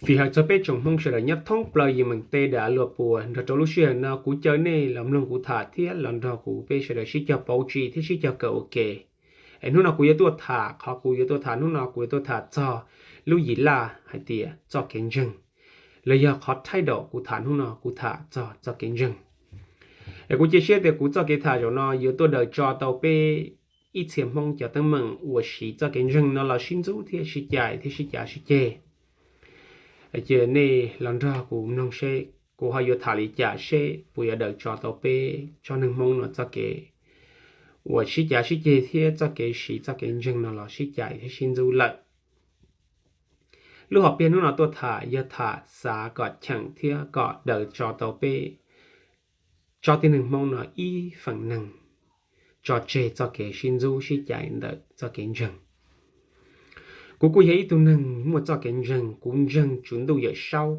Fij hawm txog peb tsoom Hmoob sawv daws nyob thoob plaws yim meem teb dav luag puas nrog rau lub sij hawm no kuv caw nej los mloog kuv tham thiab los nrog kuv peb sawv daws sib cog pauv tsi thiab sib cog kawm ua ke. Es hnub no kuv yuav tuaj tham, qhov kuv yuav tuaj tham hnub no kuv yuav tuaj tham txog lub yim laj hais tias txoj kev ntseeg, los yog qhov title kuv tham hnub no kuv tham txog txoj kev ntseeg. Es kuv cia siab tias kuv txoj kev tham zaum no yuav tuaj daws tso tau peb ib txhia Hmoob cov teeb meem uas siv txoj kev ntseeg no los sib ntxub thiab sib cais thiab sib cav sib ceg. Cia nej los nrog kuv mloog seb kuv ho yuav tham li cas seb puas yuav daws tso tau peb tsoom neeg Hmoob no txoj kev uas sib cav sib ceg thiab txoj kev siv txoj kev ntseeg no los sib cais thiab sib ntxub lawm. Lub hom phiaj hnub no tuaj tham yog tham xav kom cheem thiab kom daws tso tau peb tsoom tib neeg Hmoob no ib feem neeg tso tseg txoj kev sib ntxub sib cais ntawm txoj kev ntseeg. Kuv kuj yog ib tug neeg muaj txoj kev ntseeg, kuv ntseeg Tswv Ntuj Yawm Saub.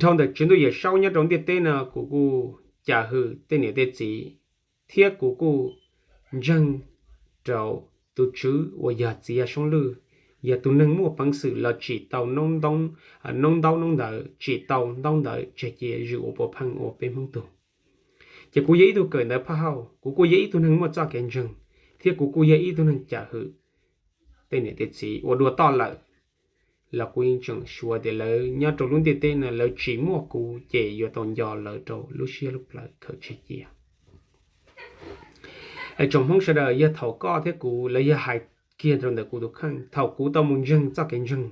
Dhau ntawm Tswv Ntuj Yawm Saub nyob rau ntiaj teb no kuv kuj cam hwm tej niam tej txiv, thiab kuv kuj ntseeg rau tus Tswv uas yog txiv Yaj Soob Lwj, yog tus neeg muaj peev xwm los tsim tau noob ntaub noob ntawd, tsim tau ntaub ntawd tseg cia zws ua puav pheej ua peb Hmoob tug. Ces kuv yog ib tug kawm ntawv phaj hauj, kuv kuj yog ib tug neeg muaj txoj kev ntseeg, thiab kuv kuj yog ib tug neeg cam hwm tej niam tej txiv uas dua toj lawm los kuv yeej tseem xav tias lawv nyob rau lub ntiaj teb no lawv tsis muaj kuv ces yuav tau nco lawv rau lub siab lub plawv khaws tseg cia. Tsoom Hmoob sawv daws, yog thaum koj thiab kuv los yog hais kiag rau ntawm kuv tus kheej, thaum kuv tau mus ntseeg txoj kev ntseeg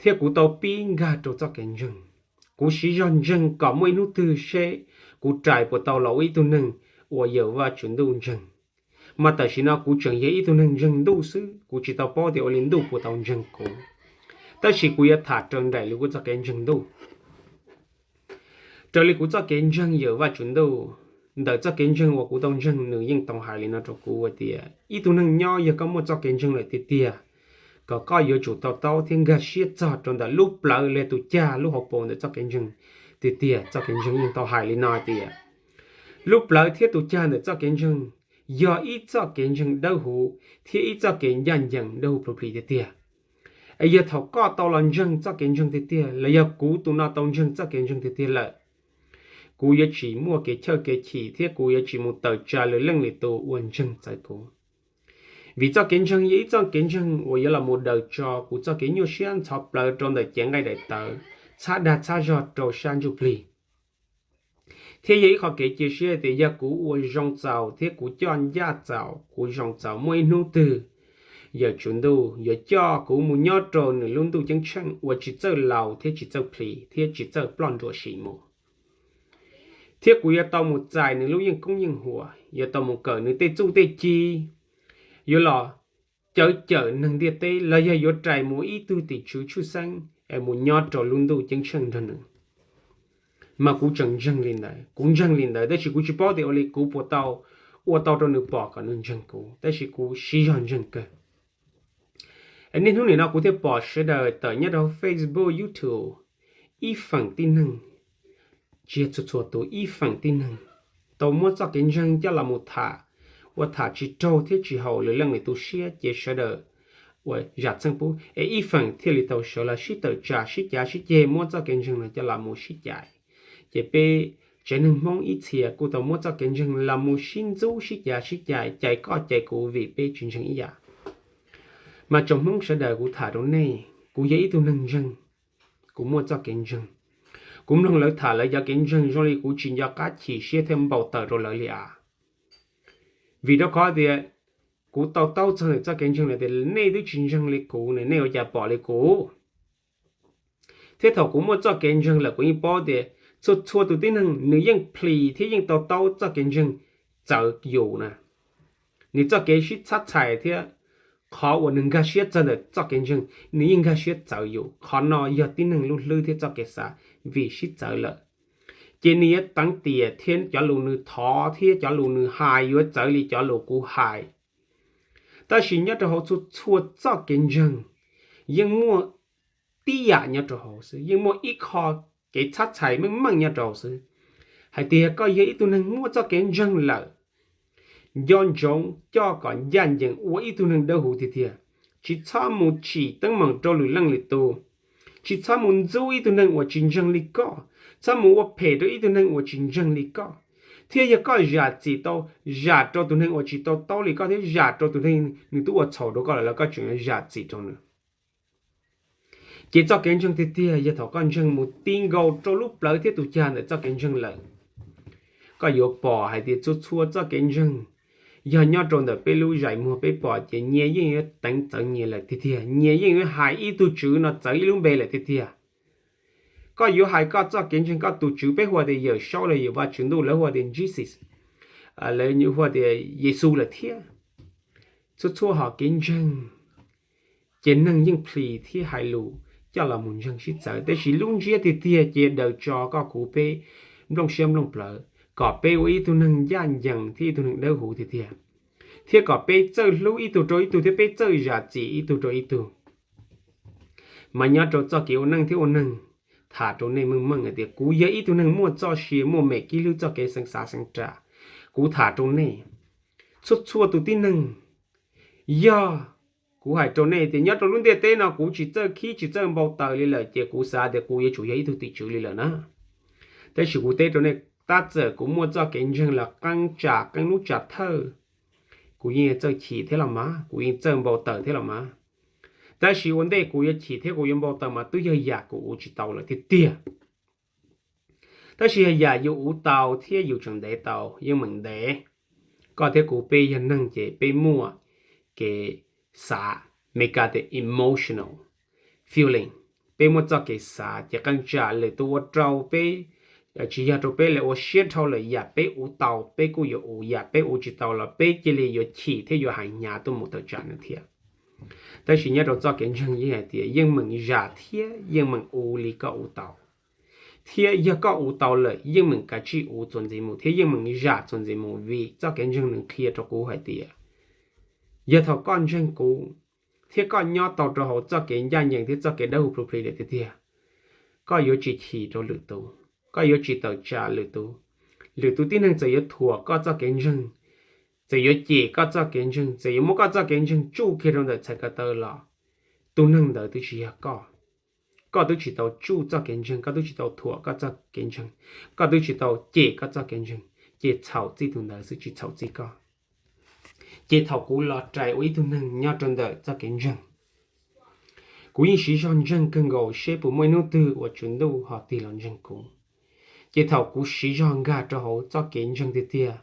thiab kuv tau pib nkag rau txoj kev ntseeg, kuv siv zog ntseeg kom muaj ib hnub twg seb kuv rais puas tau los ua ib tug neeg uas yawm Vajtswv Ntuj ntseeg. Mas tam sim no kuv tseem yog ib tug neeg ntseeg Ntuj xwb, kuv tsis tau paub tias ua li Ntuj puas tau ntseeg kuv, tab sis kuv yuav tham raws nraim li kuv txoj kev ntseeg Ntuj. Raws li kuv txoj kev ntseeg yawm Vajtswv Ntuj, ntawm txoj kev ntseeg uas kuv tau ntseeg nws yeej tau hais li no rau kuv tias ib tug neeg nyob yog koj muaj txoj kev ntseeg lawm tiag tiag, kom koj yuav tsum to taub thiab nkag siab txog rau ntawm lub plawv los tus cag lub hauv paus ntawm txoj kev ntseeg tiag tiag. Txoj kev ntseeg yeej tau hais li no tias lub plawv thiab tus cag ntawm txoj kev ntseeg yog ib txoj kev ntseeg dawb huv thiab ib txoj kev ncaj ncees dawb huv pluv plis tiag tiag. Es yog thaum koj tau los ntseeg txoj kev ntseeg tiag tiag los yog kuv tus no tau ntseeg txoj kev ntseeg tiag tiag lawm, kuv yuav tsis muaj kev chawj kev chim thiab kuv yuav tsis mus tawm tsam lwm leej lwm tus uas ntseeg txawv kuv. Vim txoj kev ntseeg yog ib txoj kev ntseeg uas yuav los mus daws tso kuv txoj kev nyuaj siab ntxhov plawv rau ntawm cev nqaij daim tawv, txhab dag txhab zog rau sab ntsuj plig. Thiab yog ib qho kev cia siab tias yog kuv ua zoo txaus thiab kuv coj ncaj txaus, kuv zoo txaus, muaj ib hnub twg yawm Tswv Ntuj yuav coj kuv mus nyob rau nws lub ntuj ceeb tsheej uas tsis txawj laus thiab tsis txawj plhis thiab tsis txawj ploj nruam sim mus, thiab kuv yuav tau mus txais nws lub yeej koob yeej huam, yuav tau mus kawm nws tej txuj tej ci, yuav los cawm cawm neeg ntiaj teb los yog yuav rais mus ib tug tim tswv tshwj xeeb es mus nyob rau lub ntuj ceeb tsheej nrog nws. Mas kuv tseem ntseeg li ntawd, kuv ntseeg li ntawd, tab sis kuv tsis paub tias ua li kuv puas tau ua tau rau nws pom kom nws ntseeg kuv, tab sis kuv siv zog ntseeg kawg. Niaj hnub nim no kuv thiaj pom sawv daws tawm nyob rau Facebook, YouTube, ib feem tib neeg, tsis yog txhua txhua tus, ib feem tib neeg tau muab txoj kev ntseeg coj los mus tham, ua tham tsis raug thiab tsis haum lwm leej lwm tus siab ces sawv daws ua zam txheej pub es ib feem thiaj li tau sawv los sib tawm tsam sib cav sib ceg muab txoj kev ntseeg no coj los mus sib cais. Ces peb tsev neeg Hmoob ib txhia kuj tau muab txoj kev ntseeg los mus sib ntxub sib cav sib cais, cais koj cais kuv vim peb tsis ntseeg ib yam. Mas tsoom Hmoob sawv daws, kuv tham rau nej, kuv yog ib tug neeg ntseeg, kuv muaj txoj kev ntseeg. Kuv mloog lawv tham lawv cov kev ntseeg zoo li kuv tsis nco qab chim siab thiab npau taws rau lawv li as. Vim rau qhov tias kuv to taub txog ntawm txoj kev ntseeg lawm tias nej twb tsis ntseeg li kuv ne, nej ua cas pom li kuv. Thiab thaum kuv muaj txoj kev ntseeg lawm kuv yeej paub tias txhua txhua tus tib neeg nws yeej plhis thiab yeej to taub txoj kev ntseeg txawv yus na. Nws txoj kev sib txhab txhais thiab qhov uas nws nkag siab txog ntawm txoj kev ntseeg nws yeej nkag siab txawv yus. Qhov no yog tib neeg lub hlwb thiab txoj kev xav vim sib txawv lawm. Ces nws yuav teev tiam thiab cov lus nws thov thiab cov lus nws hais yuav txawv li cov lus kuv hais. Tab sis nyob rau hauv txhua txhua txoj kev ntseeg yeej muaj tib yam nyob rau hauv xwb, yeej muaj ib qho kev txhab txhais meej meej nyob rau hauv xwb. Hais tias koj yog ib tug neeg muaj txoj kev ntseeg lawm, nco ntsoov coj kom ncaj ncees ua ib tug neeg dawb huv tiag tiag, tsis txhob mus tsim teeb meem rau lwm leej lwm tus, Tsis txhob mus ntxub ib tug neeg uas tsis ntseeg li koj, txhob mus ua phem rau ib tug neeg uas tsis ntseeg li koj. Thiab yog koj zam txim tau, zam rau tus neeg uas tsis tau taub li koj thiab zam rau tus neeg nws twb ua txhaum rau koj lawm los koj tseem zam txim rau nws. Ces txoj kev ntseeg tiag tiag yog thaum koj ntseeg mus ti nkaus rau lub plawv thiab tus cag ntawm txoj kev ntseeg lawm. Koj yuav pom hais tias txhua txhua txoj kev ntseeg yog nyob rau ntawm peb lub zais muag peb pom ces nyias yeej yuav teev txawv nyias lawm tiag tiag, nyias yeej yuav hais ib tug tswv no txawv ib lub npe lawm tiag tiag. Koj yuav hais koj txoj kev ntseeg koj tus tswv, peb hu tias Yawm Saub los Yawm Vajtswv Ntuj, lawv hu tias Jesus, lawv hu tias Yexus lawm thiab. Txhua txhua hom kev ntseeg ces neeg yeej plhis thiab hais lus coj los mus ntseeg sib txawv, tab sis lub ntsiab tiag tiag ces daws tso koj kuv peb nplooj siab nplooj plawv kom peb ua ib tug neeg ncaj ncees thiab ib tug neeg dawb huv tiag tiag, thiab kom peb txawj hlub ib tug rau ib tug thiab peb txawj zam txim ib tug rau ib tug. Mas nyob rau txoj kev ua neej thiab ua neeg, tham rau nej meej meej hais tias kuv yog ib tug neeg muaj txoj sia muaj mem kib hlub txoj kev xeev xav xeev ras. Kuv tham rau nej, txhua txhua tus tib neeg, yog kuv hais rau nej tias nyob rau lub ntiaj teb no kuv tsis txawj khib tsis txawj npau taws li lawm ces kuv xav tias kuv yuav tsum yog ib tug tim tswv li lawm na. Tab sis kuv teb rau nej, tab txawm kuv muaj txoj kev ntseeg los qee tsam qee lub tsam thawj, kuv yeej txawj chim thiab los mas, kuv yeej txawj npau taws thiab los mas. Tab sis ua ntej kuv yuav chim thiab kuv yuav npau taws mas twb yog yam kuv uv tsis tau lawm tiag tiag. Tab sis yog yam yus uv tau thiab yus tseem ntev tau yeej meem ntev. Koj thiab kuv peb yog neeg ces peb muaj kev xav, Meskas tias emotional feeling, peb muaj txoj kev xav ces qee tsam lwm tus ua rau peb, tsis yog rau peb lawm, ua siab dhau lawm, yam peb uv tau peb kuj yuav uv, yam peb uv tsis tau los peb cia li yuav chim thiab yuav hais hnyav tuaj mus tawm tsam nws thiab. Tab sis nyob rau txoj kev ntseeg yeej hais tias yeej meem zam thiab yeej meem uv li koj uv tau. Thiab yog koj uv tau lawm yeej meem kav tsij uv txuas ntxiv mus thiab yeej meem zam txuas ntxiv mus, vim txoj kev ntseeg nws qhia rau kuv hais tias yog thaum koj ntseeg kuv thiab koj nyob tau rau hauv txoj kev ncaj ncees thiab txoj kev dawb huv plhu plig lawm tiag tiag, koj yuav tsis chim rau lwm tus, koj yuav tsis tawm tsam lwm tus. Lwm tus tib neeg txawm yuav thuam koj txoj kev ntseeg, txawm yuav cem koj txoj kev ntseeg, txawm yuav muab koj txoj kev ntseeg tsuj kiag rau ntawm txhais ko taw los tus neeg ntawd twb tsis yog koj. Koj twb tsis tau tsuj txoj kev ntseeg, koj twb tsis tau thuam koj txoj kev ntseeg, koj twb tsis tau cem koj txoj kev ntseeg, ces txhaum txij tus ntawd xwb tsis txhaum txij koj. Ces thaum kuv los rais ua ib tug neeg nyob rau ntawm txoj kev ntseeg, kuv yeej siv zog ntseeg kawg nkaus seb puas muaj ib hnub twg uas tswv ntuj ho tig los ntseeg kuv. Ces thaum kuv siv zog nkag rau hauv txoj kev ntseeg tiag tiag,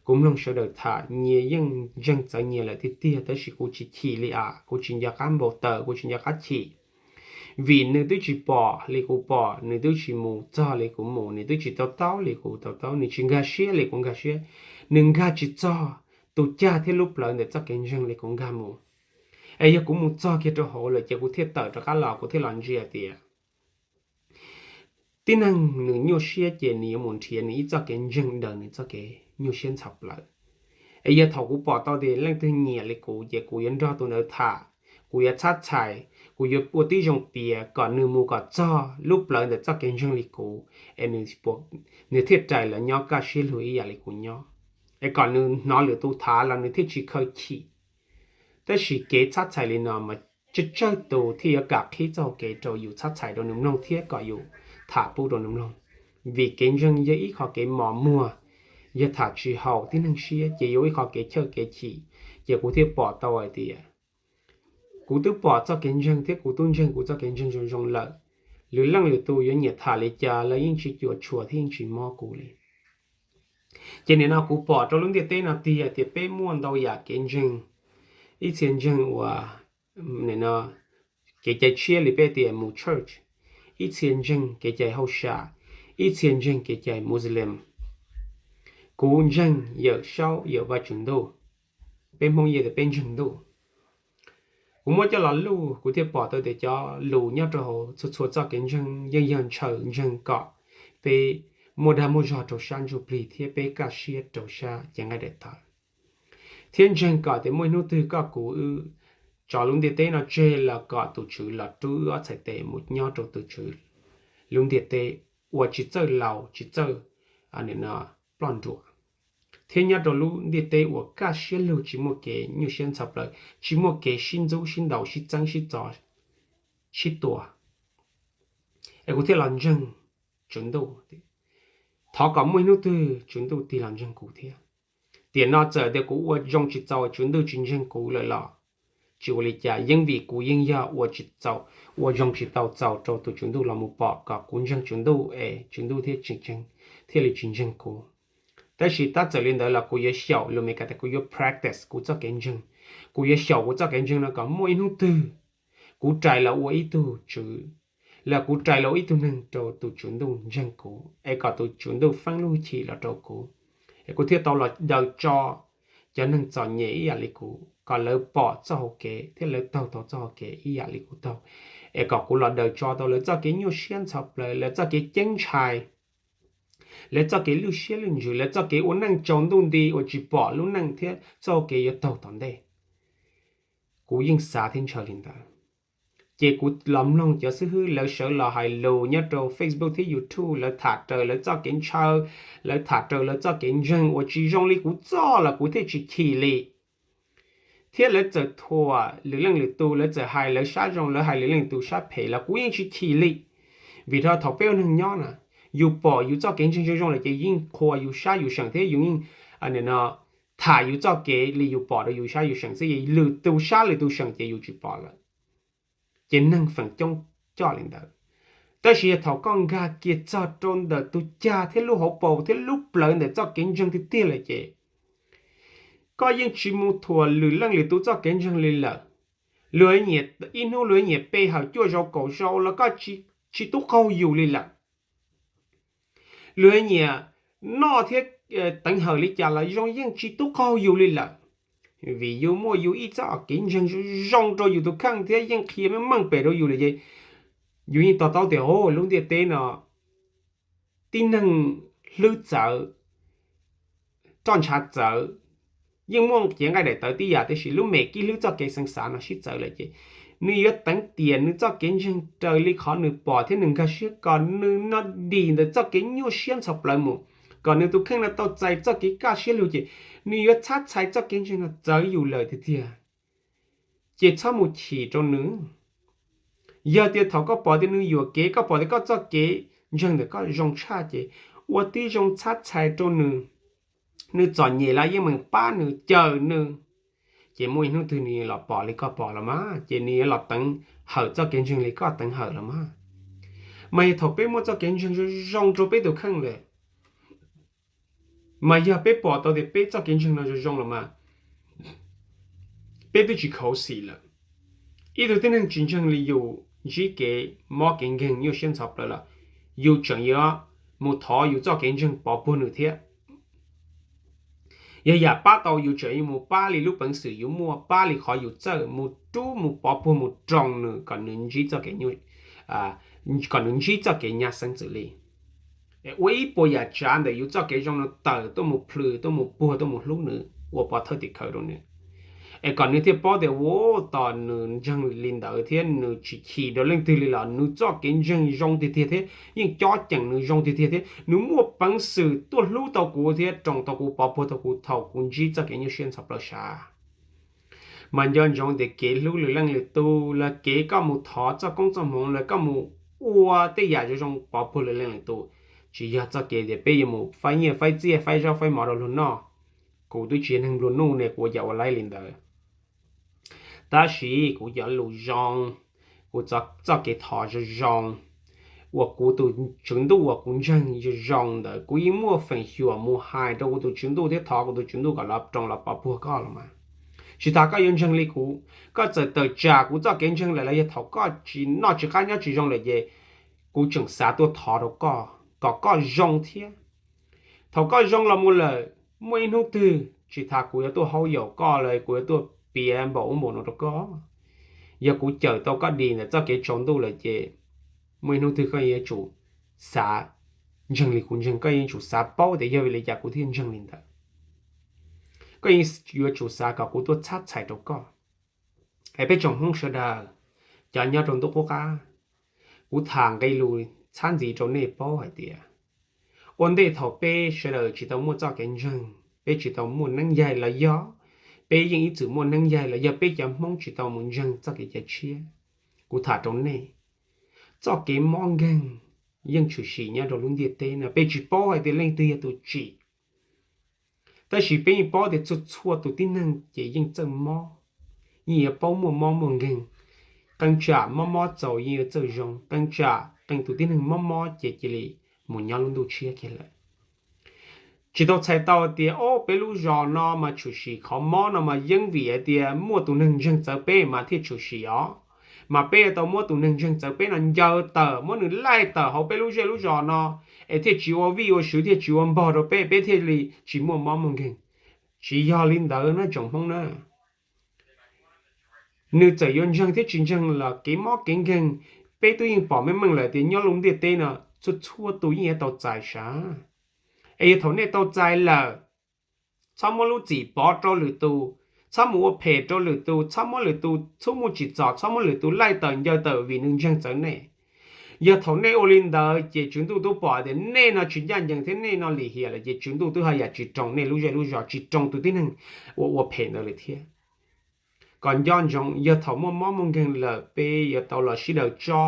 kuv mloog sawv daws tham nyias yeej ntseeg txawv nyias lawm tiag tiag, tab sis kuv tsis chim li as, kuv tsis nco qab npau taws, kuv tsis nco qab chim. Vim nws twb tsis pom li kuv pom, nws twb tsis mus txog li kuv mus, nws twb tsis to taub li kuv to taub, nws tsis nkag siab li kuv nkag siab, nws nkag tsis txog tus cag thiab lub plawv ntawm txoj kev ntseeg li kuv nkag mus. Es yog kuv mus txog kiag rau hauv lawm ces kuv thiaj tawm rov qab los, kuv thiaj los ntsia tias tib neeg nws nyuaj siab ces nws yuav mus nrhiav nws ib txoj kev ntseeg daws nws txoj kev nyuaj siab ntxhov plawv. Es yog thaum kuv pom tau tias leej twg nyiam li kuv ces kuv yuav nrog tus ntawd tham, kuv yuav txhab txhais, kuv yuav ua tib zoo piav kom nws mus kom txog lub plawv ntawm txoj kev ntseeg li kuv, es nws thiaj rais los nyob kaj siab lug ib yam li kuv nyob, es kom nws hnov lwm tus tham los nws thiaj tsis khaws chim. Tab sis kev txhab txhais li no mas tsawg tsawg tus thiaj yuav kam qhib txoj hau kev rau yus txhab txhais rau nws mloog thiab kom yus tham pub rau nws mloog. Vim kev ntseeg yog ib qho kev mos muag, yog tham tsis haum tib neeg siab ces yuav ib qho kev chawj kev chim. Ces kuv thiaj pom tau hais tias kuv twb pom txoj kev ntseeg thiab kuv twb ntseeg kuv txoj kev ntseeg zoo zoo lawm. Lwm leej lwm tus yuav nyiam tham li cas los yeej tsis cuam tshuam thiab yeej tsis mob kuv li. Ces nim no kuv pom rau lub ntiaj teb no tiag tias peb muaj ntau yam kev ntseeg. Ib txhia ntseeg uas kev cai tshiab li peb tias mus church, ib txhia ntseeg kev cai hauj sam, ib txhia ntseeg kev cai Muslim. Kuv ntseeg Yawm Saub, Yawm Vajtswv Ntuj. Peb Hmoob yeej tias peb ntseeg Ntuj. Kuv muab coj los luj kuv thiaj pom tau tias cov lus nyob rau hauv txhua txhua txoj kev ntseeg yeej yog ntshaw ntseeg kom peb muaj dag muaj zog rau sab ntsuj plig thiab peb kaj siab rau sab cev nqaij daim tawv, thiab ntseeg kom tias muaj ib hnub twg koj kuv wb tso lub ntiaj teb no tseg los kom tus Tswv los rub wb ob txhais tes mus nyob rau tus Tswv lub ntiaj teb uas tsis txawj laus tsis txawj ploj nruam, thiab nyob rau lub ntiaj teb uas kaj siab lug tsis muaj kev nyuaj siab ntxhov plawv, tsis muaj kev sib ntxub sib ntaus sib txeeb sib txo sib tua. Es kuv thiaj los ntseeg Tswv Ntuj. Thov kom muaj ib hnub twg Tswv Ntuj tig los ntseeg kuv thiab. Tiam no txawm tias kuv ua zoo tsis txaus, Tswv Ntuj tsis ntseeg kuv lawm los tsis ua li cas, yeej vim kuv yeej yog ua tsis txaus, ua zoo tsis tau txaus rau tus Tswv Ntuj los mus pom kom kuv ntseeg Tswv Ntuj es Tswv Ntuj thiaj tsis ntseeg, thiaj li tsis ntseeg kuv. Tab sis tab txawm li ntawd los kuv yuav xyaum, lus Meskas tias kuv yuav practice kuv txoj kev ntseeg. Kuv yuav xyaum kuv txoj kev ntseeg no kom muaj ib hnub twg kuv rais los ua ib tug tswv, los kuv rais los ua ib tug neeg rau tus Tswv Ntuj ntseeg kuv, es kom tus Tswv Ntuj feeb lub hwj chim los rau kuv. Es kuv thiaj tau los daws tso cov neeg txom nyem ib yam li kuv, kom lawv pom txoj hauv kev thiab lawv taug tau txoj hauv kev ib yam li kuv taug. Es kom kuv los daws tso tau lawv txoj kev nyuaj siab ntxhov plaws, lawv txoj kev ceeb ntshai, lawv txoj kev lwj siab lwj ntsws, lawv txoj kev ua neej tsaus ntuj nti uas tsis pom lub neej thiab txoj hauv kev yuav taug tom ntej. Kuv yeej xav thiab ntshaw li ntawd. Ces kuv los mloog cov xib hwb lawv sawv los hais lus nyob rau Facebook thiab YouTube, lawv tham raws lawv txoj kev ntshaw, lawv tham raws lawv txoj kev ntseeg uas tsis zoo li kuv txoj los kuv thiaj tsis chim li. Thiab lawv txawm thuam lwm leej lwm tus, lawv txawm hais lawv sab zoo, lawv hais lwm leej lwm tus sab phem los kuv yeej tsis chim li. Vim rau thaum peb ua neeg nyob na, yus pom yus txoj kev ntseeg zoo zoo lawm ces yeej qhuas yus sab yus seem thiab yus yeej, nim no, tham yus txoj kev li yus pom rau yus sab yus seem xwb, lwm tus sab lwm tus seem ces yus tsis pom lawm. Ces neeg feem coob coj li ntawd. Tab sis yog thaum koj nkag kiag txog rau ntawm tus cag thiab lub hauv paus thiab lub plawv ntawm txoj kev ntseeg tiag tiag lawm ces koj yeej tsis mus thuam lwm leej lwm tus txoj kev ntseeg li lawm. Luag nyiam ib hnub luag nyiam pe hawm cuaj zaus kaum zaus los koj tsis tub qaug yus li lawm. Luag nyiam noj thiab teev hawm li cas los zoo yeej tsis tub qaug yus li lawm. Vim yus muaj yus ib txoj kev ntseeg zoo zoo rau yus tus kheej thiab yeej qhia meej meej pem rau yus lawm ces yus yeej to taub tias, o, lub ntiaj teb no tib neeg hlwb txawv, roj ntshav txawv, yeej muaj cev nqaij daim tawv tib yam, tiam sis lub mem kib hlwb txoj kev xeev xav no sib txawv lawm ces nws yuav teev tiam nws txoj kev ntseeg raws li qhov nws pom thiab nws nkag siab kom nws no dim ntawm txoj kev nyuaj siab ntxhov plawv mus, kom nws tus kheej no tau txais txoj kev kaj siab lug ces nws yuav txhab txhais txoj kev ntseeg no txawv yus lawm tiag tiag. Ces txhob mus chim rau nws. Yog tias thaum koj pom tias nws yuam kev, koj pom tias koj txoj kev ntseeg ntawm koj zoo tshaj ces ua tib zoo txhab txhais rau nws. Nws txom nyem los yeej meem pab nws, cawm nws, ces muaj ib hnub twg nws los pom li koj pom los mas, ces nws yuav los teev hawm txoj kev ntseeg li koj teev hawm los mas. Mas yog thaum peb muaj txoj kev ntseeg zoo zoo rau peb tus kheej lawm, mas yog peb pom tau tias peb txoj kev ntseeg no zoo zoo los mas, peb twb tsis khuv xim lawm. Ib tug tib neeg tsis ntseeg li yus ntsib kev mob kev nkeeg nyuaj siab ntxhov plawv los yus tseem yuav mus thov yus txoj kev ntseeg pov puag nws thiab. Yog yam pab tau yus tseem yuav mus pab li lub peev xwm yus muaj, pab li qhov yus txawj mus rub mus pov puag mus roos nws kom nws ntsib txoj kev, kom nws ntsib txoj kev nyab xeeb ntxwv li. Ua ib puas yam tsav ntawm yus txoj kev zoo no tawm tuaj mus plhws tuaj mus puag tuaj mus hlub nws ua pov thawj tim khawv rau nws, es kom nws thiaj paub tias ua tos nws ntseeg li ntawd thiab nws tsis chim rau leej twg li los nws txoj kev ntseeg zoo tiag tiag thiab yeej cob ceem nws zoo tiag tiag thiab nws muaj peev xwm tuaj hlub tau kuv thiab roos tau kuv pov puag tau kuv thaum kuv ntsib txoj kev nyuaj siab ntxhov plawv sav. Mas nco ntsoov tias kev hlub lwm leej lwm tus los kev koj mus thov txoj koob txoj hmoov los koj mus ua tej yam zoo zoo pov puag lwm leej lwm tus, tsis yog txoj kev tias peb yuav mus faib nyiaj faib txiaj faib zaub faib mov rau luag noj. Kuv twb tsis yog neeg nplua nuj ne kuv ua cas ua laib li ntawd. Tab sis kuv cov lus zoo, kuv txoj kev thov zoo zoo, uas kuv tus Tswv Ntuj uas kuv ntseeg zoo zoo ntawd kuv yeej muaj feem xyuam mus hais rau kuv tus Tswv Ntuj thiab thov kuv tus Tswv Ntuj kom los roos los pov puag koj los mas. Tsis tas koj yuav ntseeg li kuv, koj txawm tawm tsam kuv txoj kev ntseeg lawm los yog thaum koj tsis noj tsis qab nyob tsis zoo lawm ces kuv tseem xav tuaj thov rau koj kom koj zoo thiab. Thaum koj zoo los mus lawm, muaj ib hnub twg tsis tas kuv yuav tuaj haub yaum koj los kuv yuav tuaj piav npaum ub npaum no rau koj. Yog kuv cawm tau koj dim ntawm txoj kev tsaus ntuj lawm ces muaj ib hnub twg koj yuav tsum xav ntseeg li kuv ntseeg, koj yuav tsum xav paub tias yog vim li cas kuv thiaj ntseeg li ntawd. Koj yeej yuav tsum xav kom kuv tuaj txhab txhais rau koj. Es peb tsoom Hmoob sawv daws, cov nyob rau ntuj qub qab, kuv tham nqe lus txhab ntxiv rau nej paub hais tias ua ntej thaum peb sawv daws tsis tau muaj txoj kev ntseeg, peb tsis tau muaj neeb yaig los yog peb yeej ib txwm muaj neeb yaig los yog peb cov Hmoob tsis tau mus ntseeg txoj kev cai tshiab, kuv tham rau nej, txoj kev mob nkeeg yeej tshwm sim nyob rau lub ntiaj teb no. Peb tsis paub hais tias leej twg yog tus tsim, tab sis peb yeej paub tias txhua txhua tus tib neeg ces yeej txawj mob, yeej yuav paub muaj mob muaj nkeeg. Qee tsam mob mob txaus yeej yuav txawj zoo, qee tsam qee tus tib neeg mob mob ces cia li mus nyob lub ntuj tshiab kiag lawm. Tsis tau txhais tau tias, o, peb lub zos no mas tshwm sim qhov mob no mas yeej vim hais tias muaj tus neeg ntseeg txawv peb mas thiaj tshwm sim os. Mas peb yuav tau muab tus neeg ntseeg txawv peb no ncaws tawm, muab nws laij tawm hauv peb lub zej lub zos no, es thiaj tsis ua vij ua sw, thiaj tsis ua npog rau peb, peb thiaj li tsis muaj mob muaj nkeeg. Tsis yog li ntawd na tsoom Hmoob na. Nws txawm yuav ntseeg thiab tsis ntseeg los kev mob kev nkeeg, peb twb yeej pom meej meej lawm tias nyob lub ntiaj teb no txhua txhua tus yeej yuav tau txais sav. Es yog thaum nej tau txais lawm, txhob muab lub txim pov rau lwm tus, txhob mus ua phem rau lwm tus, txhob muab lwm tus txhub muaj tsim txom, txhob muab lwm tus laij tawm ncaws tawm vim nws ntseeg txawv nej. Yog thaum nej ua li ntawd ces Tswv Ntuj twb pom tias nej no tsis ncaj ncees thiab nej no lim hiam lawm ces Tswv Ntuj twb haj yam tsis roos nej lub zej lub zos, tsis roos tus tib neeg uas ua phem ntawd lawm thiab. Kom nco ntsoov, yog thaum muaj mob muaj nkeeg lawm peb yuav tau los sib daws tso.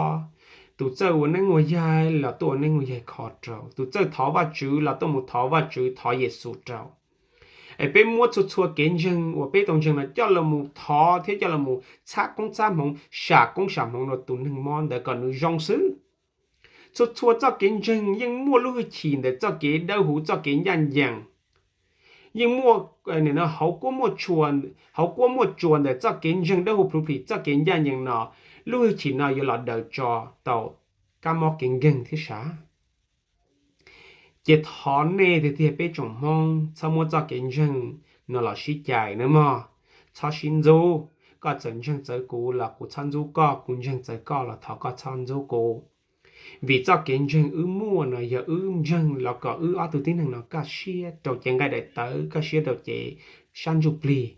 Tus txawj ua neeb ua yaig los tuaj ua neeb ua yaig kho rau, tus txawj thov Vajtswv los tuaj mus thov Vajtswv, thov Yexus rau. Es peb muab txhua txhua kev ntseeg uas peb tau ntseeg no coj los mus thov thiab coj los mus txhab koob txhab hmoov, sam koob sam hmoov rau tus neeg mob ntawd kom nws zoo xwb. Txhua txhua txoj kev ntseeg yeej muaj lub hwj chim ntawm txoj kev dawb huv, txoj kev ncaj ncees. Yeej muaj hauv kuab muaj tshua, hauv kuab muaj tshuas ntawm txoj kev ntseeg dawb huv plhuav plis, txoj kev ncaj ncees no, lub hwj chim no yuav los daws tso tau kab mob kev nkeeg thiab sav. Ces thov nej tiag tiag peb tsoom Hmoob txhob muab txoj kev ntseeg no los sib cais nawb mog. Txhob sib ntxub, koj txawm ntseeg txawv kuv los kuv txhob ntxub koj, kuv ntseeg txawv koj los thov koj txhob ntxub kuv. Vim txoj kev ntseeg wb muaj no yog wb ntseeg los kom wb ob tug tib neeg no kaj siab rau cev nqaij daim tawv, kaj siab rau cev sab ntsuj plig.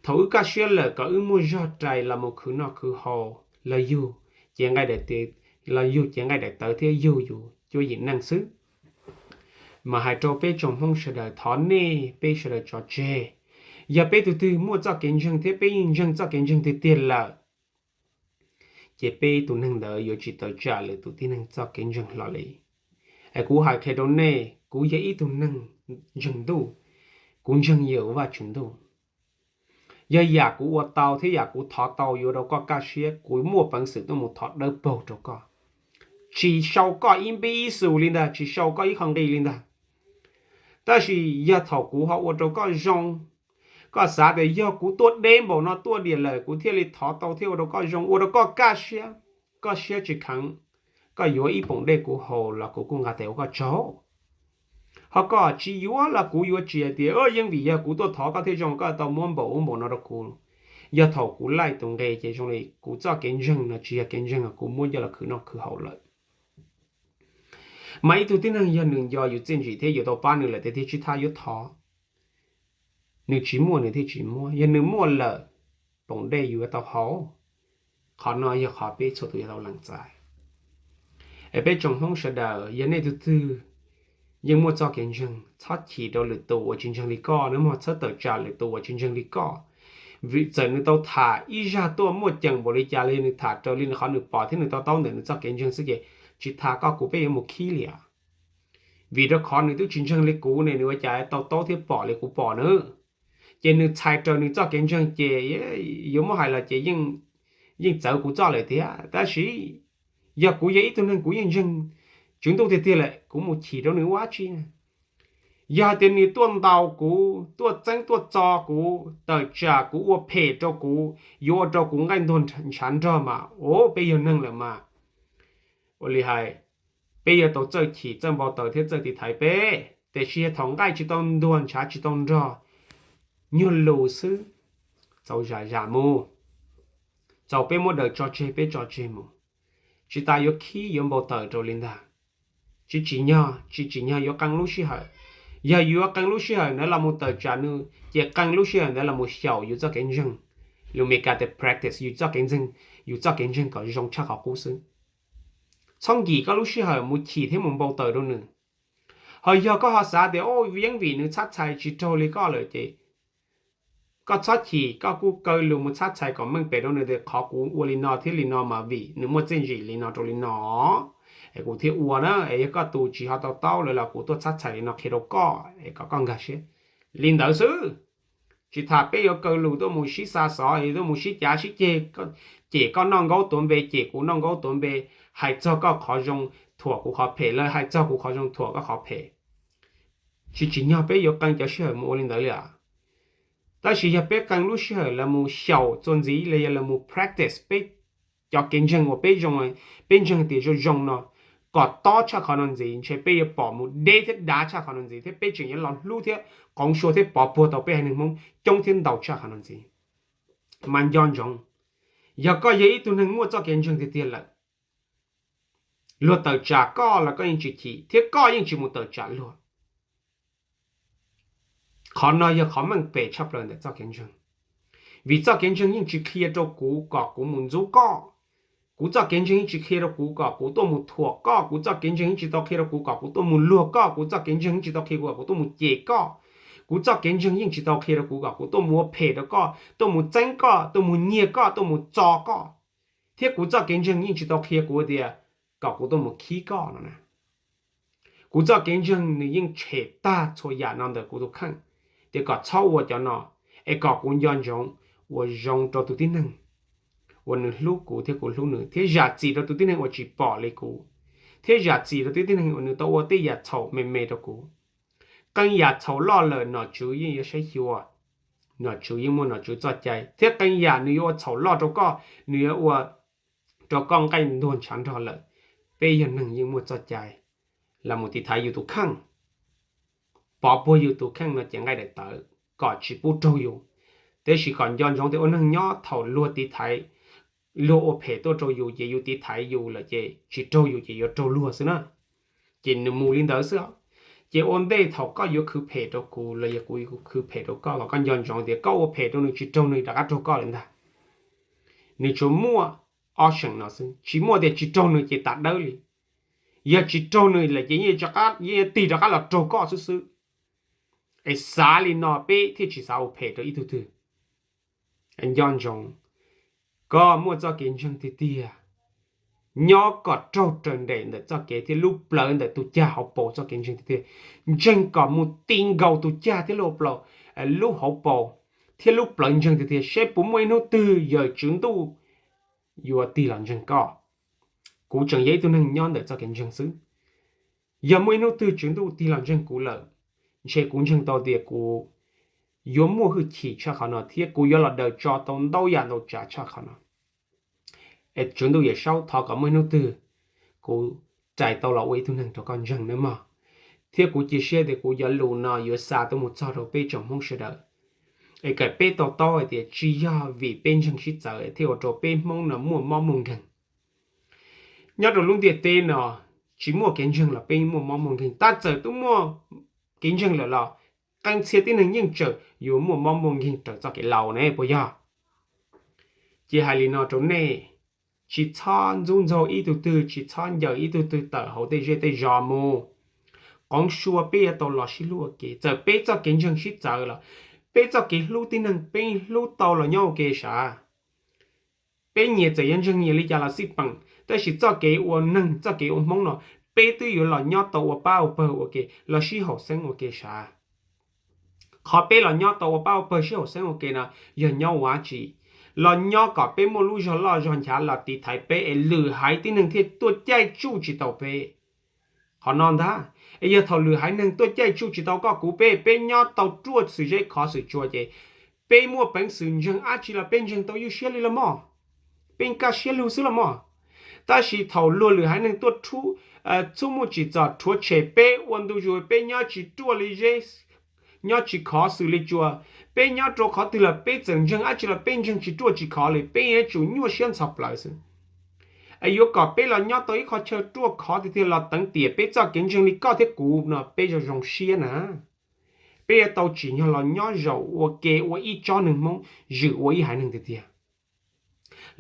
Thaum wb kaj siab lawm kom wb muaj zog rais los mus khwv noj khwv haus, los yug cev nqaij daim tawv, los yug cev nqaij daim tawv thiab yug yus cuab yim neej xwb. Mas hais rau peb tsoom Hmoob sawv daws, thov nej peb sawv daws tso tseg. Yog peb tus twg muaj txoj kev ntseeg thiab peb yeej ntseeg txoj kev ntseeg tiag tiag lawm, ces peb tus neeg ntawd yuav tsis tawm tsam lwm tus tib neeg txoj kev ntseeg hlo li. Es kuv hais qhia rau nej, kuv yog ib tug neeg ntseeg ntuj, kuv ntseeg yog Vajtswv ntuj. Yog yam kuv ua tau thiab yam kuv thov tau yuav rau koj kaj siab, kuv muaj peev xwm tuaj mus thov dawb paug rau koj. Tsis sau koj ib npib ib xus li ntag, tsis sau koj ib qho nqi li ntag. Tab sis yog thaum kuv ho ua rau koj zoo, koj xav tias yog kuv tuaj deb npaum no tuaj diam lawm kuv thiaj li thov tau thiab ua rau koj zoo, ua rau koj kaj siab, koj siab tsis kheev, koj yuav ib poom dej kuv haus los kuv kuj nqa tes ua koj tsaug. Ho koj tsis yuav los kuv yuav tsis hais tias yeej vim yog kuv tuaj thov koj thiaj zoo, koj tau muab npaum ub npaum no rau kuv. Yog thaum kuv laij tus nqe ces zoo li kuv txoj kev ntseeg no tsis yog kev ntseeg kuv muab coj los khwv noj khwv haus lawm. Mas ib tug tib neeg yog nws nco yus txiaj ntsim thiab yus tau pab nws lawm tiag tiag tsis tas yuav thov. Nws tsis muaj nws thiaj tsis muab, yog nws muaj lawm, poom dej yus yuav tau haus. Qhov no yog qhov peb txhua tus yuav tau lees txais. Es peb tsoom Hmoob sawv daws, yog nej tus twg yeej muaj txoj kev ntseeg, txhob chim rau lwm tus uas tsis ntseeg li koj nawb mog, txhob tawm tsam lwm tus uas tsis ntseeg li koj. Vim txawm nws tau tham ib zaj tuaj muaj ceem npaum li cas los yog nws tham raws li qhov nws pom thiab nws to taub ntawm nws txoj kev ntseeg xwb ces tsis tas koj kuv peb yuav mus khib li os. Vim rau qhov nws twb tsis ntseeg li kuv ne, nws ua cas to taub thiab pom li kuv pom na. Ces nws txhais raws nws txoj kev ntseeg ces yuav muab hais los ces yeej txawv kuv txoj lawm tiag. Tab sis yog kuv yog ib tug neeg kuv yeej ntseeg Tswv Ntuj tiag tiag lawm, kuv mus chim rau nws ua dab tsi? Yog hais tias nws tuaj ntaus kuv, tuaj txeeb tuaj txo kuv, tawm tsam kuv, ua phem rau kuv, yuav ua rau kuv nqaij ntuag ntshav nrog mas, o, peb yog neeg lawm mas, ua li hais, peb yuav tau txawj chim, txawj npau taws thiab txawj tiv thaiv peb. Tiam sis yog thaum nqaij tsis tau ntuag ntshav tsis tau nrog, nyuag lus xwb, txaus zam zam mus, txaus peb muab daws tso tseg peb tso tseg mus. Tsis tas yuav khib yuav npau taws rau li ntag. Tsis tsim nyog, tsis tsim nyog yuav qee lub sij hawm. Yog yuav qee lub sij hawm ntawd los mus tawm tsam nws ces qee lub sij hawm ntawd los mus xyaum yus txoj kev ntseeg. Lus Meskas tias practice yus txoj kev ntseeg, yus txoj kev ntseeg kom zoo tshaj qhov qub xwb. Txhob nkim koj lub sij hawm mus chim thiab mus npau taws rau nws. Ho yog koj ho xav tias, o, yeej vim nws txhab txhais tsis raug li koj lawm ces Koj txhob chim, koj kuj kaw lus mus txhab txhais kom meej pem rau nws tias qhov kuv ua li no thiab li no mas vim nws muaj txiaj ntsig li no rau li no es kuv thiaj ua na. Es yog koj tus tsis ho tau taub lawm los kuv tuaj txhab txhais li no qhia rau koj es kom koj nkag siab. Li ntawd xwb. Tsis tas peb yuav kaw lus tuaj mus sib xa xov, tuaj mus sib cav sib ceg, cem koj noj nkaub tuav npe, cem kuv noj nkaub tuav npe, hais txog koj qhov zoo, thuam kuv qhov phem, lawv hais txog kuv qhov zoo, thuam koj qhov phem. Tsis tsim nyog peb yuav qee cov sij hawm mus ua li ntawd li as. Tab sis yog peb qee lub sij hawm los mus xyaum txuas ntxiv los yog los mus practice peb cov kev ntseeg uas peb zoo, peb ntseeg tias zoo zoo no kom tob tshaj qhov no ntxiv, ntshe peb yuav pom mus deb thiab dav tshaj qhov no ntxiv, thiab peb tseem yuav los hlub thiab qoov sua thiab pov puag tau peb haiv neeg Hmoob coob thiab ntau tshaj qhov no ntxiv. Mas nco ntsoov, yog koj yog ib tug neeg muaj txoj kev ntseeg tiag tiag lawm, luag tawm tsam koj los koj yeej tsis chim thiab koj yeej tsis mus tawm tsam luag. Qhov no yog qhov meej pem tshaj plaws ntawm txoj kev ntseeg. Vim txoj kev ntseeg yeej tsis qhia rau kuv kom kuv mus ntxub koj. Kuv txoj kev ntseeg yeej tsis qhia rau kuv kom kuv tuaj mus thuam koj. Kuv txoj kev ntseeg yeej tsis tau qhia rau kuv kom kuv tuaj mus luag koj. Kuv txoj kev ntseeg yeej tsis tau qhia kuv kom kuv tuaj mus cem koj. Kuv txoj kev ntseeg yeej tsis tau qhia rau kuv kom kuv tuaj mus ua phem rau koj, tuaj mus txeeb koj, tuaj mus nyiag koj, tuaj mus txo koj. Thiab kuv txoj kev ntseeg yeej tsis tau qhia kuv tias kom kuv tuaj mus khib koj no na. Kuv txoj kev ntseeg nws yeej tshem tag txhua yam no ntawm kuv tus kheej, tias kom txhob ua cov no, es kom kuv nco ntsoov ua zoo rau tus tib neeg uas nws hlub kuv thiab kuv hlub nws, thiab zam txim rau tus tib neeg uas tsis pom li kuv, thiab zam txim rau tus tib neeg uas nws tau ua tej yam txhaum me me rau kuv. Qee yam txhaum loj lawm nom tswv yeej yuav saib xyuas, nom tswv yeej muaj nom tswv txoj cai, thiab qee yam nws yuav ua txhaum loj rau koj, nws yuav ua rau koj nqaij ntuag ntshav nrog lawm. Peb yog neeg yeej muaj txoj cai los mus tiv thaiv yus tus kheej, pov puag yus tus kheej no ces nqaij daim tawv kom tsis pub raug yus. Tiam sis kom nco ntsoov tias ua neeg nyob thaum luag tiv thaiv, luag ua phem tuaj rau yus ces yus tiv thaiv yus lawm ces tsis raug yus ces yuav raug luag xwb na. Ces nws mus li ntawd xwb. Ces ua ntej thaum koj yuav khwv phem rau kuv los yog kuv yuav khwv phem rau koj los koj nco ntsoov tias koj ua phem rau nws tsis raug nws rov qab raug koj lawm ntag. Nws tsuas muaj option no xwb, tsis muaj tias tsis raug nws ces tas dawb li. Yog tsis raug nws lawm ces yeej tig rov qab los raug koj xwb xwb. Es xav li no peb thiaj tsis xav ua phem rau ib tug twg. Nco ntsoov, koj muaj txoj kev ntseeg tiag tiag, nyob kom raug raws nraim ntawm txoj kev thiab lub plawv ntawm tus cag hauv paus txoj kev ntseeg tiag tiag. Ntseeg kom mus ti nkaus tus cag thiab lub hauv paus, lub hauv paus thiab lub plawv ntseeg tiag tiag seb puas muaj ib hnub twg yawm tswv ntuj yuav tig los ntseeg koj. Kuv tseem yog ib tug neeg nyob ntawm txoj kev ntseeg xwb. Yog muaj ib hnub twg tswv ntuj tig los ntseeg kuv lawm, ntshe kuv ntseeg tau tias kuv yuav muaj hwj chim tshaj qhov no thiab kuv yuav los daws tso tau ntau yam ntau tsav tshaj qhov no. Es tswv ntuj Yawm Saub, thov kom muaj ib hnub twg kuv rais tau los ua ib tug neeg rau koj ntseeg nawb mog. Thiab kuv cia siab tias kuv cov lus no yuav xa tuaj mus txog rau peb tsoom Hmoob sawv daws, es kom peb to taub hais tias tsis yog vim peb ntseeg sib txawv thiaj ua rau peb Hmoob no muaj mob muaj nkeeg. Nyob rau lub ntiaj teb no, tsis muaj kev ntseeg los peb muaj mob muaj nkeeg, tab txawm twb muaj kev ntseeg lawm los qee txhia tib neeg yeej tseem yuav muaj mob muaj nkeeg raws txoj kev laus ne puas yog? Ces hais li no rau nej, tsis txhob ntxub ntxaug ib tug twg, tsis txhob ncaws ib tug twg tawm hauv tej zej tej zos mus. Qoov sua peb yuav tau los sib hlub ua ke, txawm peb txoj kev ntseeg sib txawv los peb txoj kev hlub tib neeg peb hlub tau los nyob ua ke sav. Peb nyias txawm yuav ntseeg nyias li cas los xij peem, tab sis txoj kev ua neeg txoj kev ua Hmoob no, peb twb yuav los nyob tau ua pab ua pawg ua ke, los sib haum xeeb ua ke sav. Qhov peb los nyob tau ua pab ua pawg sib haum xeeb ua ke no, yog nyob ua dab tsi? Los nyob kom peb muaj lub zog loj zog nchav los tiv thaiv peb es lwm haiv tib neeg thiaj tuaj caij tsuj tsis tau peb. Qhov no ntag, es yog thaum lwm haiv neeg tuaj caij tsuj tsis tau koj kuv peb, peb nyob tau ruaj xwm zeb khov xwm tsua ces peb muaj peev xwm ntseeg dab tsi los peb ntseeg tau ywj siab li los mog. Peb kaj siab lug xwb los mog. Tab sis thaum luag lwm haiv neeg tuaj txhub muaj tsim txom rhuav tshem peb ua ntu zus peb nyob tsis ruaj li zeb, nyob tsis khov xwm li tsua, peb nyob rau qhov twg los peb txawm ntseeg dab tsi los peb ntseeg tsis ruaj tsis khov li, peb yuav tsum nyuaj siab ntxhov plawv xwb. Es yuav kom peb los nyob tau ib qho chaw ruaj khov tiag tiag los teev tiam peb txoj kev ntseeg li koj thiab kuv no peb zoo zoo siab na. Peb yuav tau tsim nyog los nyob zaum ua ke ua ib tsob neeg Hmoob, zwm ua ib haiv neeg tiag tiag.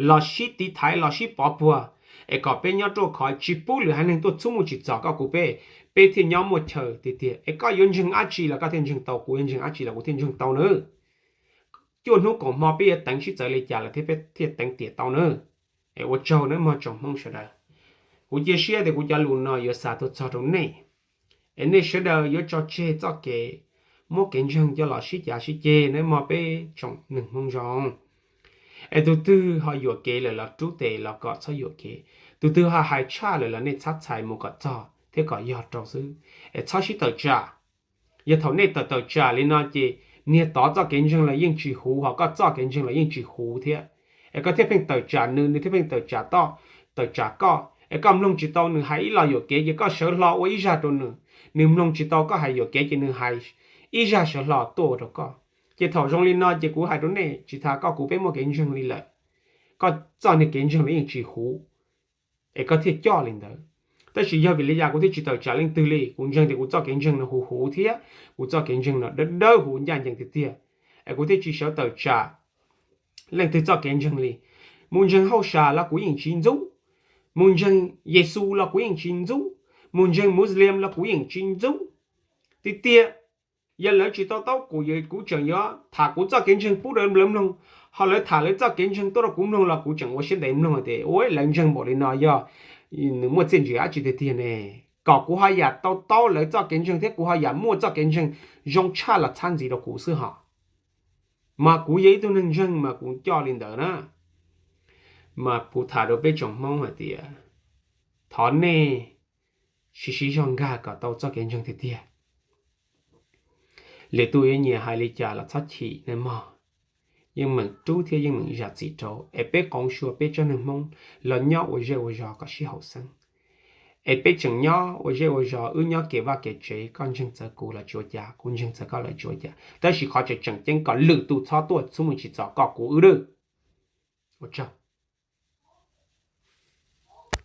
Los sib tiv thaiv los sib pov puag, es kom peb nyob ruaj khov tsis pub lwm haiv neeg tuaj txhub muaj tsim txom koj kuv peb, peb thiaj nyob muaj chaw tiag tiag. Es koj yuav ntseeg dab tsi los koj thiaj ntseeg tau, kuv yuav ntseeg dab tsi los kuv thiaj ntseeg tau na. cuaj hnub kaum hmo peb yuav teev sib txawv li cas lawm thiab peb thiaj teev tiam tau na. Es ua tsaug nawb mog tsoom Hmoob sawv daws. Kuv cia siab tias kuv cov lus no yuav xa tuaj txog rau nej, es nej sawv daws yuav tso tseg txoj kev muab kev ntseeg coj los sib cav sib ceg nawb mog peb tsoom neeg Hmoob zoo. Es tus twg ho yuam kev lawm los rub tes los kom txhob yuam kev, tus twg ho hais tshaj lawm los nej txhob txhais mus kom txog thiab kom yog rau xwb, es txhob sib tawm tsam. Yog thaum nej tawm tawm tsam li no ces niag tod txoj kev ntseeg los yeej tsis huv, ho koj txoj kev ntseeg los yeej tsis huv thiab. Es koj thiaj pheej tawm tsam nws, nws thiaj pheej tawm tsam toj, tawm tsam koj, es koj mloog tsis tau nws hais ib lo yuam kev ces koj sawv hlo ua ib zaj rau nws, nws mloog tsis tau koj hais yuam kev ces nws hais ib zaj sawv hlo tuaj ua rau koj. Ces thaum zoo li no ces kuv hais rau nej tsis tas koj kuv peb muaj kev ntseeg li lawm, koj txoj niag kev ntseeg los yeej tsis huv, es koj thiaj coj li ntawd. Tab sis yog vim li cas kuv thiaj tsis tawm tsam leej twg li? Kuv ntseeg tias kuv txoj kev ntseeg no huv huv thiab kuv txoj kev ntseeg no dawb dawb huv ncaj ncees tiag tiag, es kuv thiaj tsis sawv tawm tsam leej twg txoj kev ntseeg li. Mus ntseeg hauj sam los kuv yeej tsis ntxub, mus ntseeg Yexus los kuv yeej tsis ntxub, mus ntseeg Muslim los kuv yeej tsis ntxub. Tiag tiag, yog lawv tsis to taub kuv, kuv tseem yuav tham kuv txoj kev ntseeg pub rau lawv mloog, ho lawv tham lawv txoj kev ntseeg tuaj rau kuv mloog los kuv tseem ua siab ntev mloog tias ua lawv ntseeg npaum li no yog nws muaj txiaj ntsig dab tsi tiag tiag ne, kom kuv ho yam to taub lawv txoj kev ntseeg thiab kuv ho yam muaj txoj kev ntseeg zoo tshaj los txhab ntxiv rau kuv xwb hos. Mas kuv yog ib tug neeg ntseeg mas kuv coj li ntawd na. Mas kuv tham rau peb tsoom Hmoob hais tias thov nej sib sib zog nkag kom tau txoj kev ntseeg tiag tiag. Lwm tus yuav nyiam hais li cas los txhob chim nawb mog. Yeej meem rub thiab yeej meem zam txim rau es peb qoov xyuas peb tsoom neeg Hmoob los nyob ua zej ua zos kom sib haum xeeb. Es peb tseem nyob ua zej ua zos, wb nyob kev vaj kev tsev, koj ntseeg txawv kuv los tsis ua cas, kuv ntseeg txawv koj los tsis ua cas, tab sis qhov tseem tseem ceeb kom lwm tus txhob tuaj txhub mus tsim txom koj kuv wb dab. Ua tsaug.